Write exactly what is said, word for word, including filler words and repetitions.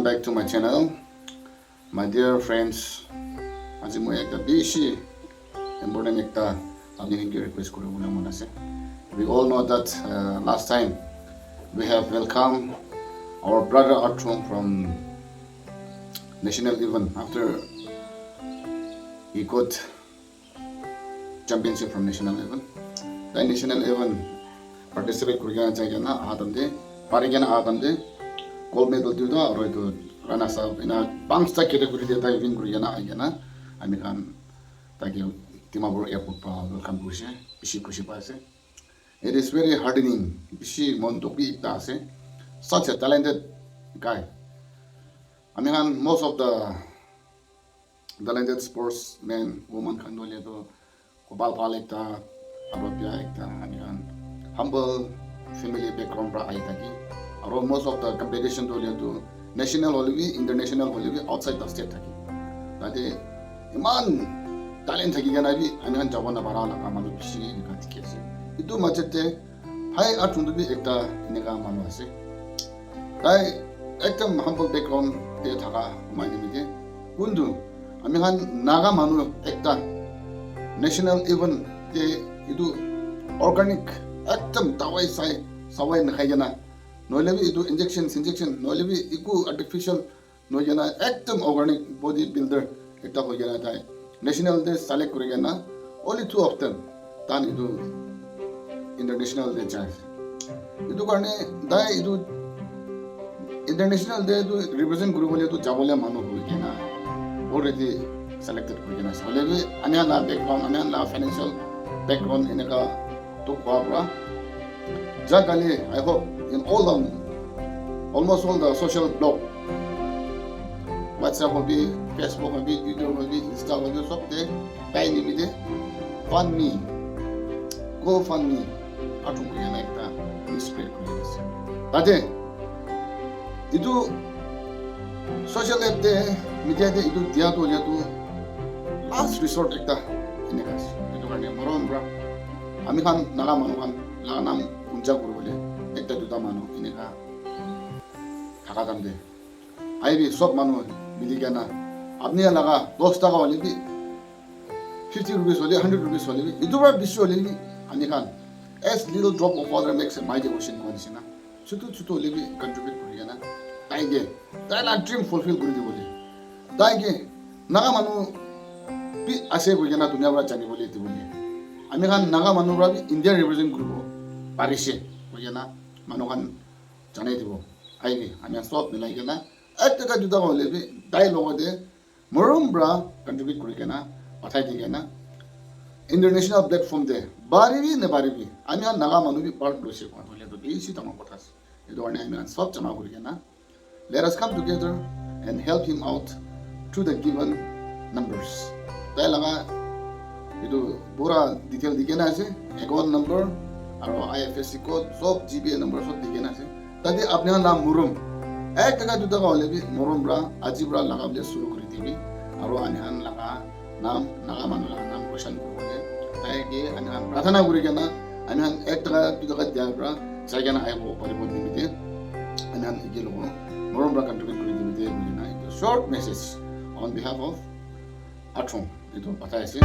Back to my channel, my dear friends. Aji moi ekta bishi important ekta apni khan ke request kuri bole mon ase. We all know that uh, last time we have welcomed our brother Athrong from national event after he got championship from national level. Tai national level participate kuri kena jai kena aha time te, pari kena aha time te gold medal duita aru etu runners up ena panchta category te tai win kuri kena ahi kena ami khan tai ke Dimapur airport pa welcome kurise, bishi khushi pai ase. It is very heartening, bishi mon dukh bi ekta ase. Such a talented guy. Ami khan most of the talented sportsman woman khan tu hoile tu kopal bhal ekta aru bia ekta ami khan humble family background pra ahi thaki aru most of the competition tu hoile tu national hoile bi international hoile bi outside the state thaki tate iman talent thaki kena bi ami khan jabo napara laga manu bishi enika dikhi ase. Etu majot te Bhai Athrong tu bi ekta enika manu ase. Tai ekdam humble background te thaka manu ase. Kuntu ami khan Naga manu ekta national event te etu organic ekdam dawai sai sawai nakhai kena nohoile bi etu injection injection nohoile bi eku artificial nohoi kena ekdam organic body builder ekta hoi kena tai national te select kuri kena only two of them tan etu international te jai ase. Etu karne tai etu international te etu represent kuri bole etu jabole manu hoi kena already selected kuri kena ase. Hoile bi ami khan la background, ami khan la financial background eneka to kua pura. Ja kali, I hope in all the, almost all the social blog, WhatsApp hobi, Facebook hobi, Twitter hobi, Insta hobi, sob te tai nimi te fund me, GoFundMe, Athrong kuri kena ekta spread kuri ase. Tate etu social app te media te etu dia tu hoile tu last resort ekta eneka ase. Etu karne morom pra ami khan Naga manu khan laga naam uncha kuri bole ekta duita manu eneka thaka time te ahi bi sob manu mili kena apni laga dos taka hoile bi fifty rupees hoile hundred rupees hoile bi etu pra bishi hoile bi ami khan as little drop of water makes a mighty ocean kua nishina chutu chutu hoile bi contribute kuri kena tai ke tai la dream fulfill kuri dibole tai ke Naga manu bi ase koi kena dunia pra jani bole dibole ami khan Naga manu pra bi India represent kuribo parise koi kena manu khan janai dibo. Ahi bi ami khan sob milai kena ek taka duita hoile bi tai logote morom pra contribute kuri kena pathai di kena international platform te paribi naparibi ami khan Naga manu bi part loise koa hoile to bishi dangor kotha ase. Etu karne ami khan sob jama kuri kena let us come together and help him out through the given numbers. Tai laga etu pura detail di kena ase, account number aru I F S C code sob G P A number sob di kena ase. Tate apni khan la morom ek taka duita taka hoile bi morom pra aji pra laga bole shuru kuri dibi aru ami khan laga naam Naga manu laga naam roshan kuri bole tai ke ami khan prathana kuri kena ami khan ek taka duita taka dia pra jai kena ahibo paribo nimite ami khan eke logo morom pra contribute kuri nimite koi kena ekta short message on behalf of Athrong etu pathai ase.